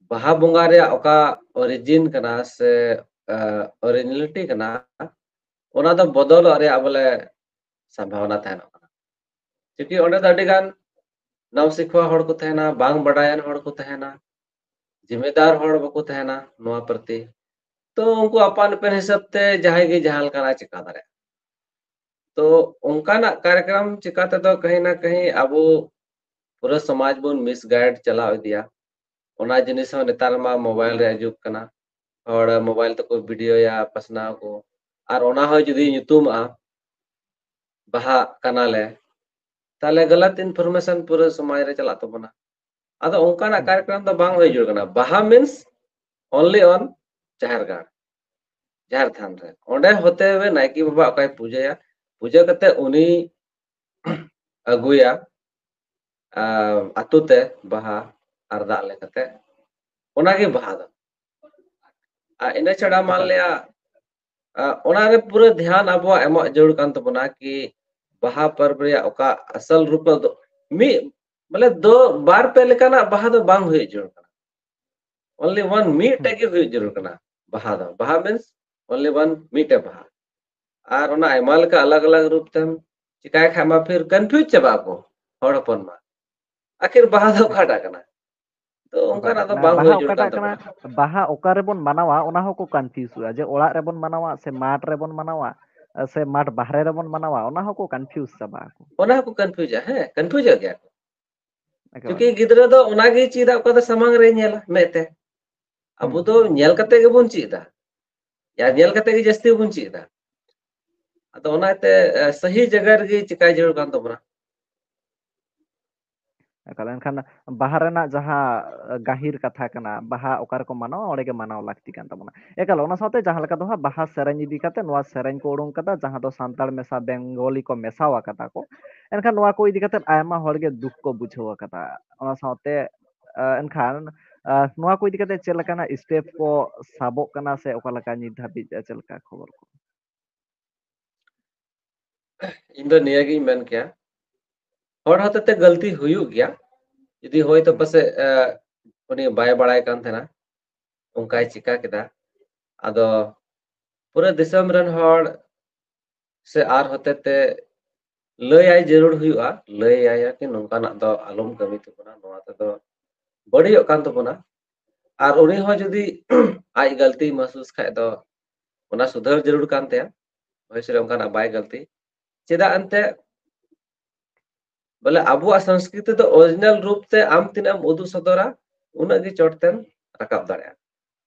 ᱵᱟᱦᱟ ᱵᱚᱸᱜᱟ ᱨᱮᱭᱟᱜ ᱚᱠᱟ origin ᱠᱟᱱᱟ ᱥᱮ, ᱟᱸ, originality ᱠᱟᱱᱟ, ᱚᱱᱟ ᱫᱚ ᱵᱚᱫᱚᱞᱚᱜ ᱨᱮᱭᱟᱜ ᱵᱚᱞᱮ ᱥᱚᱢᱵᱷᱟᱵᱚᱱᱟ ᱛᱟᱦᱮᱱᱚᱜ ᱠᱟᱱᱟ᱾ ᱪᱩᱸᱠᱤ ᱚᱸᱰᱮ ᱫᱚ ᱟᱹᱰᱤ ᱜᱟᱱ ᱱᱟᱣᱥᱤᱠᱷᱣᱟ ᱦᱚᱲ ᱠᱚ ᱛᱟᱦᱮᱱᱟ, ᱵᱟᱝ ᱵᱟᱰᱟᱭᱟᱱ ᱦᱚᱲ ᱠᱚ ᱛᱟᱦᱮᱱᱟ, ᱡᱤᱢᱤᱫᱟᱨ ᱦᱚᱲ ᱵᱟᱠᱚ ᱛᱟᱦᱮᱱᱟ ᱱᱚᱣᱟ ᱯᱨᱚᱛᱤ᱾ ᱛᱚ ᱩᱱᱠᱩ ᱟᱯᱟᱱ ᱟᱹᱯᱤᱱ ᱦᱤᱥᱟᱹᱵ ᱛᱮ ᱡᱟᱦᱟᱸᱭ ᱜᱮ ᱡᱟᱦᱟᱸ ᱞᱮᱠᱟᱱᱟᱜ ᱪᱮᱠᱟ ᱫᱟᱲᱮᱭᱟᱜᱼᱟ᱾ ᱛᱚ ᱚᱱᱠᱟᱱᱟᱜ ᱠᱟᱨᱭᱚᱠᱨᱚᱢ ᱪᱤᱠᱟ ᱛᱮᱫᱚ ᱠᱟᱹᱦᱤ ᱱᱟ ᱠᱟᱹᱦᱤ ᱟᱵᱚ ᱯᱩᱨᱟᱹ ᱥᱚᱢᱟᱡᱽ ᱵᱚᱱ misguide ᱪᱟᱞᱟᱣ ᱤᱫᱤᱭᱟ᱾ ᱚᱱᱟ ᱡᱤᱱᱤᱥ ᱦᱚᱸ ᱱᱮᱛᱟᱨ ᱢᱟ mobile ᱨᱮᱭᱟᱜ ᱡᱩᱜᱽ ᱠᱟᱱᱟ, ᱦᱚᱲ mobile ᱛᱮᱠᱚ videoᱭᱟ, ᱯᱟᱥᱱᱟᱣ ᱠᱚ, ᱟᱨ ᱚᱱᱟ ᱦᱚᱸ ᱡᱩᱫᱤ ᱧᱩᱛᱩᱢᱚᱜᱼᱟ ᱵᱟᱦᱟ ᱠᱟᱱᱟᱞᱮ, ᱛᱟᱦᱞᱮ ᱜᱟᱞᱟᱛ information ᱯᱩᱨᱟᱹ ᱥᱚᱢᱟᱡᱽ ᱨᱮ ᱪᱟᱞᱟᱜ ᱛᱟᱵᱚᱱᱟ᱾ ᱟᱫᱚ ᱚᱱᱠᱟᱱᱟᱜ ᱠᱟᱨᱭᱚᱠᱨᱚᱢ ᱫᱚ ᱵᱟᱝ ᱦᱩᱭ ᱡᱟᱹᱨᱩᱲ ᱠᱟᱱᱟ᱾ ᱵᱟᱦᱟ means only on ᱡᱟᱦᱮᱨ ᱜᱟᱲ, ᱡᱟᱦᱮᱨ ᱛᱷᱟᱱ ᱨᱮ᱾ ᱚᱸᱰᱮ ᱦᱚᱛᱮ ᱱᱟᱭᱠᱮ ᱵᱟᱵᱟ ᱚᱠᱟᱭ ᱯᱩᱡᱟᱹᱭᱟ, ᱯᱩᱡᱟᱹ ᱠᱟᱛᱮ ᱩᱱᱤ ᱟᱹᱜᱩᱭᱟ ᱟᱛᱳ ᱛᱮ ᱵᱟᱦᱟ ᱟᱨ ᱫᱟᱜ ᱞᱮᱠᱟᱛᱮ, ᱚᱱᱟᱜᱮ ᱵᱟᱦᱟ ᱫᱚ᱾ ᱟᱨ ᱤᱱᱟᱹ ᱪᱷᱟᱲᱟ ᱢᱟᱱ ᱞᱮᱭᱟ, ᱚᱱᱟᱨᱮ ᱯᱩᱨᱟᱹ ᱫᱷᱮᱭᱟᱱ ᱟᱵᱚᱣᱟᱜ ᱮᱢᱚᱜ ᱡᱟᱹᱨᱩᱲ ᱠᱟᱱ ᱛᱟᱵᱚᱱᱟ ᱠᱤ ᱵᱟᱦᱟ ᱯᱚᱨᱚᱵᱽ ᱨᱮᱭᱟᱜ ᱚᱠᱟ ᱟᱥᱚᱞ ᱨᱩᱯ ᱫᱚ ᱢᱤᱫ, ᱢᱟᱱᱮ ᱫᱚ ᱵᱟᱨ ᱯᱮ ᱞᱮᱠᱟᱱᱟᱜ ᱵᱟᱦᱟ ᱫᱚ ᱵᱟᱝ ᱦᱩᱭᱩᱜ ᱡᱟᱹᱨᱩᱲ ᱠᱟᱱᱟ᱾ Only one, ᱢᱤᱫᱴᱮᱡ ᱜᱮ ᱦᱩᱭᱩᱜ ᱡᱟᱹᱨᱩᱲ ᱠᱟᱱᱟ ᱵᱟᱦᱟ ᱫᱚ᱾ ᱵᱟᱦᱟ means only one, ᱢᱤᱫᱴᱮᱡ ᱵᱟᱦᱟ᱾ ᱟᱨ ᱚᱱᱟ ᱟᱭᱢᱟ ᱞᱮᱠᱟ ᱟᱞᱟᱜᱽ ᱟᱞᱟᱜᱽ ᱨᱩᱯ ᱛᱮᱢ ᱪᱤᱠᱟᱭ ᱠᱷᱟᱡ ᱢᱟ ᱯᱷᱤᱨ confuse ᱪᱟᱵᱟᱜ ᱟᱠᱚ ᱦᱚᱲ ᱦᱚᱯᱚᱱ ᱢᱟ᱾ ᱟᱠᱷᱤᱨ ᱵᱟᱦᱟ ᱫᱚ ᱚᱠᱟᱴᱟᱜ ᱠᱟᱱᱟ? ᱛᱚ ᱚᱱᱠᱟᱱᱟᱜ ᱫᱚ ᱵᱟᱝ ᱦᱩᱭ ᱡᱟᱹᱨᱩᱲ ᱠᱟᱱ ᱛᱟᱵᱚᱱᱟ᱾ ᱵᱟᱦᱟ ᱚᱠᱟ ᱨᱮᱵᱚᱱ ᱢᱟᱱᱟᱣᱟ ᱚᱱᱟ ᱦᱚᱸᱠᱚ confuseᱚᱜᱼᱟ, ᱡᱮ ᱚᱲᱟᱜ ᱨᱮᱵᱚᱱ ᱢᱟᱱᱟᱣᱟ ᱥᱮ ᱢᱟᱴᱷ ᱨᱮᱵᱚᱱ ᱢᱟᱱᱟᱣᱟ ᱥᱮ ᱢᱟᱴᱷ ᱵᱟᱦᱨᱮ ᱨᱮᱵᱚᱱ ᱢᱟᱱᱟᱣᱟ, ᱚᱱᱟ ᱦᱚᱸᱠᱚ confuse ᱪᱟᱵᱟᱜ ᱟᱠᱚ᱾ ᱚᱱᱟ ᱦᱚᱸᱠᱚ confuseᱟ, ᱦᱮᱸ, confuseᱚᱜ ᱜᱮᱭᱟ ᱠᱚ᱾ ᱮᱠᱮᱵᱟᱨᱮ᱾ ᱪᱩᱸᱠᱤ ᱜᱤᱫᱽᱨᱟᱹ ᱫᱚ ᱚᱱᱟᱜᱮ ᱪᱮᱫᱟ, ᱚᱠᱟ ᱫᱚ ᱥᱟᱢᱟᱝ ᱨᱮ ᱧᱮᱞᱟ ᱢᱮᱫ ᱛᱮ᱾ ᱟᱵᱚ ᱫᱚ ᱧᱮᱞ ᱠᱟᱛᱮ ᱜᱮᱵᱚᱱ ᱪᱮᱫᱟ, ᱟᱨ ᱧᱮᱞ ᱠᱟᱛᱮ ᱜᱮ ᱡᱟᱹᱥᱛᱤ ᱵᱚᱱ ᱪᱮᱫᱟ᱾ ᱟᱫᱚ ᱚᱱᱟᱛᱮ, ᱮ, ᱥᱟᱹᱦᱤ ᱡᱟᱭᱜᱟ ᱨᱮᱜᱮ ᱪᱤᱠᱟᱭ ᱡᱟᱹᱨᱩᱲ ᱠᱟᱱ ᱛᱟᱵᱚᱱᱟ᱾ ᱮᱠᱟᱞ, ᱮᱱᱠᱷᱟᱱ ᱵᱟᱦᱟ ᱨᱮᱱᱟᱜ ᱡᱟᱦᱟᱸ, ᱮ, ᱜᱟᱹᱦᱤᱨ ᱠᱟᱛᱷᱟ ᱠᱟᱱᱟ, ᱵᱟᱦᱟ ᱚᱠᱟ ᱨᱮᱠᱚ ᱢᱟᱱᱟᱣᱟ, ᱚᱸᱰᱮ ᱜᱮ ᱢᱟᱱᱟᱣ ᱞᱟᱹᱠᱛᱤ ᱠᱟᱱ ᱛᱟᱵᱚᱱᱟ᱾ ᱮᱠᱟᱞ, ᱚᱱᱟ ᱥᱟᱶᱛᱮ ᱡᱟᱦᱟᱸ ᱞᱮᱠᱟ ᱫᱚ ᱦᱟᱸᱜ ᱵᱟᱦᱟ ᱥᱮᱨᱮᱧ ᱤᱫᱤ ᱠᱟᱛᱮ ᱱᱚᱣᱟ ᱥᱮᱨᱮᱧ ᱠᱚ ᱩᱰᱩᱝ ᱠᱟᱫᱟ, ᱡᱟᱦᱟᱸ ᱫᱚ ᱥᱟᱱᱛᱟᱲ ᱢᱮᱥᱟ ᱵᱮᱝᱜᱚᱞᱤ ᱠᱚ ᱢᱮᱥᱟᱣ ᱟᱠᱟᱫᱟ ᱠᱚ᱾ ᱮᱱᱠᱷᱟᱱ ᱱᱚᱣᱟ ᱠᱚ ᱤᱫᱤ ᱠᱟᱛᱮ ᱟᱭᱢᱟ ᱦᱚᱲ ᱜᱮ ᱫᱩᱠ ᱠᱚ ᱵᱩᱡᱷᱟᱹᱣ ᱟᱠᱟᱫᱟ᱾ ᱚᱱᱟ ᱥᱟᱶᱛᱮ, ᱮ, ᱮᱱᱠᱷᱟᱱ, ᱮ, ᱱᱚᱣᱟ ᱠᱚ ᱤᱫᱤ ᱠᱟᱛᱮ ᱪᱮᱫ ᱞᱮᱠᱟᱱᱟᱜ step ᱠᱚ ᱥᱟᱵᱚᱜ ᱠᱟᱱᱟ ᱥᱮ ᱚᱠᱟ ᱞᱮᱠᱟ ᱱᱤᱛ ᱫᱷᱟᱹᱵᱤᱡ, ᱮ, ᱪᱮᱫ ᱞᱮᱠᱟ ᱠᱷᱚᱵᱚᱨ ᱠᱚ? ᱤᱧ ᱫᱚ ᱱᱤᱭᱟᱹᱜᱤᱧ ᱢᱮᱱ ᱠᱮᱭᱟ, ᱦᱚᱲ ᱦᱚᱛᱮᱛᱮ ᱜᱟᱹᱞᱛᱤ ᱦᱩᱭᱩᱜ ᱜᱮᱭᱟ᱾ ᱡᱩᱫᱤ ᱦᱚᱭᱛᱚ ᱦᱩᱸ᱾ ᱯᱟᱥᱮᱡ, ᱮ, ᱩᱱᱤ ᱵᱟᱭ ᱵᱟᱲᱟᱭ ᱠᱟᱱ ᱛᱟᱦᱮᱱᱟ, ᱚᱱᱠᱟᱭ ᱪᱤᱠᱟ ᱠᱮᱫᱟ᱾ ᱟᱫᱚ ᱯᱩᱨᱟᱹ ᱫᱤᱥᱚᱢ ᱨᱮᱱ ᱦᱚᱲ ᱥᱮ ᱟᱨ ᱦᱚᱛᱮᱛᱮ ᱞᱟᱹᱭᱟᱭ ᱡᱟᱹᱨᱩᱲ ᱦᱩᱭᱩᱜᱼᱟ, ᱞᱟᱹᱭᱟᱭᱟ ᱠᱤ ᱱᱚᱝᱠᱟᱱᱟᱜ ᱫᱚ ᱟᱞᱚᱢ ᱠᱟᱹᱢᱤ ᱛᱟᱵᱚᱱᱟ, ᱱᱚᱣᱟ ᱛᱮᱫᱚ ᱵᱟᱹᱲᱤᱡᱚᱜ ᱠᱟᱱ ᱛᱟᱵᱚᱱᱟ᱾ ᱟᱨ ᱩᱱᱤ ᱦᱚᱸ ᱡᱩᱫᱤ ᱟᱡ ᱜᱟᱹᱞᱛᱤ ᱢᱟᱦᱥᱩᱥ ᱠᱷᱟᱡ ᱫᱚ ᱚᱱᱟ ᱥᱩᱫᱷᱟᱹᱨ ᱡᱟᱹᱨᱩᱲ ᱠᱟᱱ ᱛᱟᱭᱟ᱾ ᱦᱳᱭ ᱥᱮ, ᱚᱱᱠᱟᱱᱟᱜ ᱵᱟᱭ ᱜᱟᱹᱞᱛᱤ᱾ ᱪᱮᱫᱟᱜ ᱮᱱᱛᱮ, ᱵᱚᱞᱮ ᱟᱵᱚᱣᱟᱜ ᱥᱚᱝᱥᱠᱨᱤᱛᱤ ᱫᱚ original ᱨᱩᱯ ᱛᱮ ᱟᱢ ᱛᱤᱱᱟᱹᱜ ᱮᱢ ᱩᱫᱩᱜ ᱥᱚᱫᱚᱨᱟ, ᱩᱱᱟᱹᱜ ᱜᱮ ᱪᱚᱴ ᱛᱮᱢ ᱨᱟᱠᱟᱵ ᱫᱟᱲᱮᱭᱟᱜᱼᱟ᱾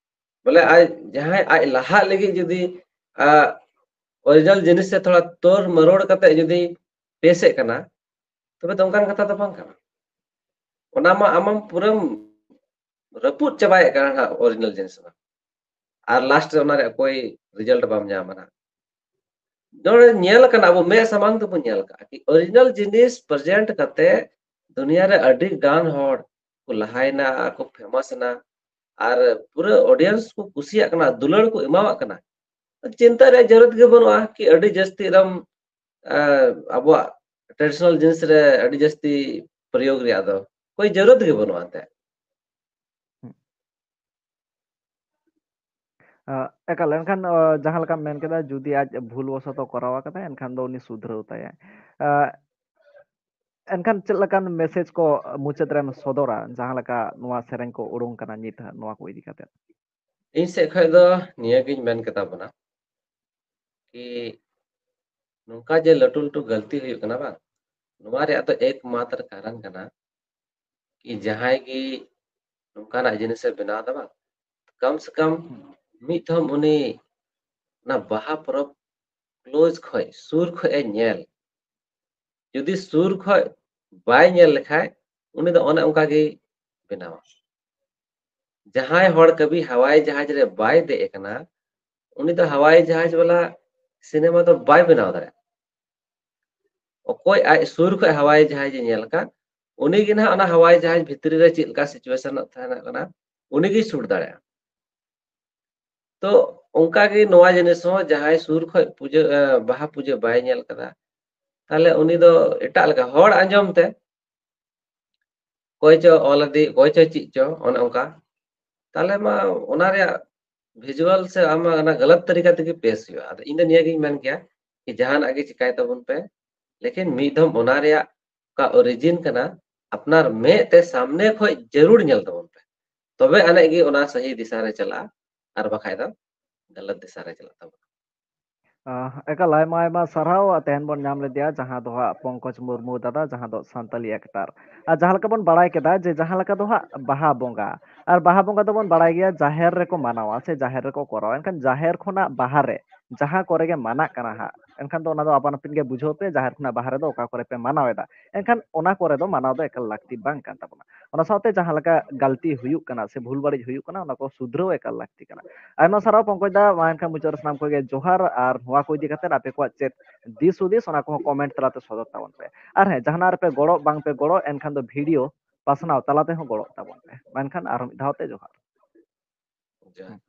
ᱵᱚᱞᱮ ᱟᱡ ᱡᱟᱦᱟᱸᱭ ᱟᱡ ᱞᱟᱦᱟᱜ ᱞᱟᱹᱜᱤᱫ ᱡᱩᱫᱤ, ᱟ, original ᱡᱤᱱᱤᱥ ᱥᱮ ᱛᱷᱚᱲᱟ ᱛᱚᱨ ᱢᱟᱨᱚᱲ ᱠᱟᱛᱮ ᱡᱩᱫᱤ ᱯᱮᱥᱮᱫ ᱠᱟᱱᱟ, ᱛᱚᱵᱮ ᱫᱚ ᱚᱱᱠᱟᱱ ᱠᱟᱛᱷᱟ ᱫᱚ ᱵᱟᱝ ᱠᱟᱱᱟ᱾ ᱚᱱᱟ ᱢᱟ ᱟᱢᱮᱢ ᱯᱩᱨᱟᱹᱢ ᱨᱟᱹᱯᱩᱫ ᱪᱟᱵᱟᱭᱮᱫ ᱠᱟᱱᱟ ᱦᱟᱸᱜ original ᱡᱤᱱᱤᱥ ᱢᱟ᱾ ᱟᱨ last ᱨᱮ ᱚᱱᱟ ᱨᱮᱭᱟᱜ ᱚᱠᱚᱭ result ᱵᱟᱢ ᱧᱟᱢᱟ ᱦᱟᱸᱜ᱾ ᱱᱚᱰᱮ ᱧᱮᱞ ᱟᱠᱟᱱᱟ, ᱟᱵᱚ ᱢᱮᱫ ᱥᱟᱢᱟᱝ ᱛᱮᱵᱚᱱ ᱧᱮᱞ ᱟᱠᱟᱫᱼᱟ ᱠᱤ original ᱡᱤᱱᱤᱥ present ᱠᱟᱛᱮ ᱫᱩᱱᱤᱭᱟᱹ ᱨᱮ ᱟᱹᱰᱤ ᱜᱟᱱ ᱦᱚᱲ ᱠᱚ ᱞᱟᱦᱟᱭᱮᱱᱟ, ᱠᱚ famous ᱮᱱᱟ, ᱟᱨ ᱯᱩᱨᱟᱹ audience ᱠᱚ ᱠᱩᱥᱤᱭᱟᱜ ᱠᱟᱱᱟ, ᱫᱩᱞᱟᱹᱲ ᱠᱚ ᱮᱢᱟᱣᱟᱜ ᱠᱟᱱᱟ᱾ ᱪᱤᱱᱛᱟᱹ ᱨᱮᱭᱟᱜ ᱡᱟᱹᱨᱩᱲ ᱜᱮ ᱵᱟᱹᱱᱩᱜᱼᱟ ᱠᱤ ᱟᱹᱰᱤ ᱡᱟᱹᱥᱛᱤ ᱮᱠᱫᱚᱢ, ᱟᱸ, ᱟᱵᱚᱣᱟᱜ traditional ᱡᱤᱱᱤᱥ ᱨᱮ ᱟᱹᱰᱤ ᱡᱟᱹᱥᱛᱤ ᱯᱨᱚᱭᱳᱜᱽ ᱨᱮᱭᱟᱜ ᱫᱚ ᱠᱳᱭ ᱡᱟᱹᱨᱩᱲ ᱜᱮ ᱵᱟᱹᱱᱩᱜᱼᱟ ᱮᱱᱛᱮ᱾ ᱦᱩᱸ᱾ ᱟᱸ, ᱮᱠᱟᱞ, ᱮᱱᱠᱷᱟᱱ, ᱚ, ᱡᱟᱦᱟᱸ ᱞᱮᱠᱟᱢ ᱢᱮᱱ ᱠᱮᱫᱟ, ᱡᱩᱫᱤ ᱟᱡ ᱵᱷᱩᱞ ᱵᱚᱥᱚᱛᱚ ᱠᱚᱨᱟᱣ ᱟᱠᱟᱫᱟᱭ, ᱮᱱᱠᱷᱟᱱ ᱫᱚ ᱩᱱᱤ ᱥᱩᱫᱷᱨᱟᱹᱣ ᱛᱟᱭᱟᱭ᱾ ᱟᱸ, ᱮᱱᱠᱷᱟᱱ ᱪᱮᱫ ᱞᱮᱠᱟᱱ message ᱠᱚ ᱢᱩᱪᱟᱹᱫ ᱨᱮᱢ ᱥᱚᱫᱚᱨᱟ, ᱡᱟᱦᱟᱸ ᱞᱮᱠᱟ ᱱᱚᱣᱟ ᱥᱮᱨᱮᱧ ᱠᱚ ᱩᱰᱩᱝ ᱠᱟᱱᱟ ᱱᱤᱛ ᱦᱟᱸᱜ, ᱱᱚᱣᱟ ᱠᱚ ᱤᱫᱤ ᱠᱟᱛᱮ? ᱤᱧ ᱥᱮᱫ ᱠᱷᱚᱱ ᱫᱚ ᱱᱤᱭᱟᱹ ᱜᱤᱧ ᱢᱮᱱ ᱠᱮᱛᱟ ᱵᱚᱱᱟ ᱠᱤ ᱱᱚᱝᱠᱟ ᱡᱮ ᱞᱟᱹᱴᱩ ᱞᱟᱹᱴᱩ ᱜᱟᱹᱞᱛᱤ ᱦᱩᱭᱩᱜ ᱠᱟᱱᱟ ᱵᱟᱝ, ᱱᱚᱣᱟ ᱨᱮᱭᱟᱜ ᱫᱚ ᱮᱠᱢᱟᱛᱨ ᱠᱟᱨᱚᱱ ᱠᱟᱱᱟ ᱠᱤ ᱡᱟᱦᱟᱸᱭ ᱜᱮ ᱱᱚᱝᱠᱟᱱᱟᱜ ᱡᱤᱱᱤᱥᱮ ᱵᱮᱱᱟᱣ ᱮᱫᱟ ᱵᱟᱝ, ᱠᱚᱢ ᱥᱮ ᱠᱚᱢ ᱢᱤᱫ ᱫᱷᱟᱣ ᱩᱱᱤ ᱚᱱᱟ ᱵᱟᱦᱟ ᱯᱚᱨᱚᱵᱽ close ᱠᱷᱚᱡ, ᱥᱩᱨ ᱠᱷᱚᱡ ᱮ ᱧᱮᱞ᱾ ᱡᱩᱫᱤ ᱥᱩᱨ ᱠᱷᱚᱡ ᱵᱟᱭ ᱧᱮᱞ ᱞᱮᱠᱷᱟᱡ, ᱩᱱᱤ ᱫᱚ ᱚᱱᱮ ᱚᱱᱠᱟ ᱜᱮ ᱵᱮᱱᱟᱣᱟ᱾ ᱡᱟᱦᱟᱸᱭ ᱦᱚᱲ ᱠᱟᱹᱵᱷᱤ ᱦᱟᱣᱟᱭ ᱡᱟᱦᱟᱡᱽ ᱨᱮ ᱵᱟᱭ ᱫᱮᱡ ᱟᱠᱟᱱᱟ, ᱩᱱᱤ ᱫᱚ ᱦᱟᱣᱟᱭ ᱡᱟᱦᱟᱡᱽ ᱵᱟᱞᱟ ᱥᱤᱱᱮᱢᱟ ᱫᱚ ᱵᱟᱭ ᱵᱮᱱᱟᱣ ᱫᱟᱲᱮᱭᱟᱜᱼᱟ᱾ ᱚᱠᱚᱭ ᱟᱡ ᱥᱩᱨ ᱠᱷᱚᱡ ᱦᱟᱣᱟᱭ ᱡᱟᱦᱟᱡᱽ ᱮ ᱧᱮᱞ ᱟᱠᱟᱫ, ᱩᱱᱤ ᱜᱮ ᱱᱟᱦᱟᱜ ᱚᱱᱟ ᱦᱟᱣᱟᱭ ᱡᱟᱦᱟᱡᱽ ᱵᱷᱤᱛᱨᱤ ᱨᱮ ᱪᱮᱫ ᱞᱮᱠᱟ situation ᱛᱟᱦᱮᱱ ᱠᱟᱱᱟ, ᱩᱱᱤ ᱜᱮᱭ ᱥᱩᱴ ᱫᱟᱲᱮᱭᱟᱜᱼᱟ᱾ ᱛᱚ ᱚᱱᱠᱟ ᱜᱮ ᱱᱚᱣᱟ ᱡᱤᱱᱤᱥ ᱦᱚᱸ, ᱡᱟᱦᱟᱸᱭ ᱥᱩᱨ ᱠᱷᱚᱡ ᱯᱩᱡᱟᱹ, ᱮ, ᱵᱟᱦᱟ ᱯᱩᱡᱟᱹ ᱵᱟᱭ ᱧᱮᱞ ᱠᱟᱫᱟ, ᱛᱟᱦᱞᱮ ᱩᱱᱤ ᱫᱚ ᱮᱴᱟᱜ ᱞᱮᱠᱟ ᱦᱚᱲ ᱟᱸᱡᱚᱢ ᱛᱮ ᱚᱠᱚᱭ ᱪᱚ ᱚᱞ ᱟᱫᱮ, ᱚᱠᱚᱭ ᱪᱚ ᱪᱮᱫ ᱪᱚ, ᱚᱱᱮ ᱚᱱᱠᱟ᱾ ᱛᱟᱦᱞᱮ ᱢᱟ ᱚᱱᱟ ᱨᱮᱭᱟᱜ visual ᱥᱮ ᱟᱢᱟᱜ ᱚᱱᱟ ᱜᱟᱞᱟᱛ ᱛᱟᱹᱨᱤᱠᱟ ᱛᱮᱜᱮ ᱯᱮᱥ ᱦᱩᱭᱩᱜᱼᱟ᱾ ᱟᱫᱚ ᱤᱧ ᱫᱚ ᱱᱤᱭᱟᱹ ᱜᱤᱧ ᱢᱮᱱ ᱠᱮᱭᱟ ᱠᱤ ᱡᱟᱦᱟᱱᱟᱜ ᱜᱮ ᱪᱤᱠᱟᱭ ᱛᱟᱵᱚᱱ ᱯᱮ, ᱞᱮᱠᱤᱱ ᱢᱤᱫ ᱫᱷᱚᱢ ᱚᱱᱟ ᱨᱮᱭᱟᱜ ᱚᱠᱟ origin ᱠᱟᱱᱟ, ᱟᱯᱱᱟᱨ ᱢᱮᱫ ᱛᱮ ᱥᱟᱢᱱᱮ ᱠᱷᱚᱡ ᱡᱟᱹᱨᱩᱲ ᱧᱮᱞ ᱛᱟᱵᱚᱱ ᱯᱮ, ᱛᱚᱵᱮ ᱟᱹᱱᱤᱡ ᱜᱮ ᱚᱱᱟ ᱥᱟᱹᱦᱤ ᱫᱤᱥᱟ ᱨᱮ ᱪᱟᱞᱟᱜᱼᱟ, ᱟᱨ ᱵᱟᱠᱷᱟᱡ ᱫᱚ ᱜᱟᱞᱟᱛ ᱫᱤᱥᱟ ᱨᱮ ᱪᱟᱞᱟᱜ ᱛᱟᱵᱚᱱᱟ᱾ ᱟᱦ, ᱮᱠᱟᱞ ᱟᱭᱢᱟ ᱟᱭᱢᱟ ᱥᱟᱨᱦᱟᱣ᱾ ᱛᱮᱦᱮᱧ ᱵᱚᱱ ᱧᱟᱢ ᱞᱮᱫᱮᱭᱟ ᱡᱟᱦᱟᱸ ᱫᱚ ᱦᱟᱸᱜ ᱯᱚᱝᱠᱚᱡᱽ ᱢᱩᱨᱢᱩ ᱫᱟᱫᱟ, ᱡᱟᱦᱟᱸ ᱫᱚ ᱥᱟᱱᱛᱟᱞᱤ actor᱾ ᱟᱨ ᱡᱟᱦᱟᱸ ᱞᱮᱠᱟ ᱵᱚᱱ ᱵᱟᱲᱟᱭ ᱠᱮᱫᱟ ᱡᱮ ᱡᱟᱦᱟᱸ ᱞᱮᱠᱟ ᱫᱚ ᱦᱟᱸᱜ ᱵᱟᱦᱟ ᱵᱚᱸᱜᱟ, ᱟᱨ ᱵᱟᱦᱟ ᱵᱚᱸᱜᱟ ᱫᱚᱵᱚᱱ ᱵᱟᱲᱟᱭ ᱜᱮᱭᱟ ᱡᱟᱦᱮᱨ ᱨᱮᱠᱚ ᱢᱟᱱᱟᱣᱟ ᱥᱮ ᱡᱟᱦᱮᱨ ᱨᱮᱠᱚ ᱠᱚᱨᱟᱣᱟ, ᱮᱱᱠᱷᱟᱱ ᱡᱟᱦᱮᱨ ᱠᱷᱚᱱᱟᱜ ᱵᱟᱦᱟ ᱨᱮ ᱡᱟᱦᱟᱸ ᱠᱚᱨᱮ ᱜᱮ ᱢᱟᱱᱟᱜ ᱠᱟᱱᱟ ᱦᱟᱸᱜ, ᱮᱱᱠᱷᱟᱱ ᱫᱚ ᱚᱱᱟ ᱫᱚ ᱟᱯᱟᱱ ᱟᱹᱯᱤᱱ ᱜᱮ ᱵᱩᱡᱷᱟᱹᱣ ᱯᱮ, ᱡᱟᱦᱮᱨ ᱠᱷᱚᱱᱟᱜ ᱵᱟᱦᱨᱮ ᱫᱚ ᱚᱠᱟ ᱠᱚᱨᱮ ᱯᱮ ᱢᱟᱱᱟᱣ ᱮᱫᱟ᱾ ᱮᱱᱠᱷᱟᱱ ᱚᱱᱟ ᱠᱚᱨᱮ ᱫᱚ ᱢᱟᱱᱟᱣ ᱫᱚ ᱮᱠᱟᱞ ᱞᱟᱹᱠᱛᱤ ᱵᱟᱝ ᱠᱟᱱ ᱛᱟᱵᱚᱱᱟ᱾ ᱚᱱᱟ ᱥᱟᱶᱛᱮ ᱡᱟᱦᱟᱸ ᱞᱮᱠᱟ ᱜᱟᱹᱞᱛᱤ ᱦᱩᱭᱩᱜ ᱠᱟᱱᱟ ᱥᱮ ᱵᱷᱩᱞ ᱵᱟᱹᱲᱤᱡ ᱦᱩᱭᱩᱜ ᱠᱟᱱᱟ, ᱚᱱᱟ ᱠᱚ ᱥᱩᱫᱷᱨᱟᱹᱣ ᱮᱠᱟᱞ ᱞᱟᱹᱠᱛᱤ ᱠᱟᱱᱟ᱾ ᱟᱭᱢᱟ ᱥᱟᱨᱦᱟᱣ ᱯᱚᱝᱠᱚᱡᱽ ᱫᱟ, ᱢᱟ ᱮᱱᱠᱷᱟᱱ ᱢᱩᱪᱟᱹᱫ ᱨᱮ ᱥᱟᱱᱟᱢ ᱠᱚᱜᱮ ᱡᱚᱦᱟᱨ, ᱟᱨ ᱱᱚᱣᱟ ᱠᱚ ᱤᱫᱤ ᱠᱟᱛᱮ ᱟᱯᱮ ᱠᱚᱣᱟᱜ ᱪᱮᱫ ᱫᱤᱥ ᱦᱩᱫᱤᱥ, ᱚᱱᱟ ᱠᱚᱦᱚᱸ ᱠᱚᱢᱮᱱᱴ ᱛᱟᱞᱟᱛᱮ ᱥᱚᱫᱚᱨ ᱛᱟᱵᱚᱱ ᱯᱮ᱾ ᱟᱨ ᱦᱮᱸ, ᱡᱟᱦᱟᱱᱟᱜ ᱨᱮᱯᱮ ᱜᱚᱲᱚ ᱵᱟᱝ ᱯᱮ ᱜᱚᱲᱚ, ᱮᱱᱠᱷᱟᱱ ᱫᱚ ᱵᱷᱤᱰᱤᱭᱳ ᱯᱟᱥᱱᱟᱣ ᱛᱟᱞᱟ ᱛᱮᱦᱚᱸ ᱜᱚᱲᱚᱜ ᱛᱟᱵᱚᱱ ᱯᱮ᱾ ᱢᱟ ᱮᱱᱠᱷᱟᱱ ᱟᱨᱦᱚᱸ ᱢᱤᱫ ᱫᱷᱟᱣ ᱛᱮ ᱡᱚᱦᱟᱨ᱾ ᱡᱚᱦᱟᱨ᱾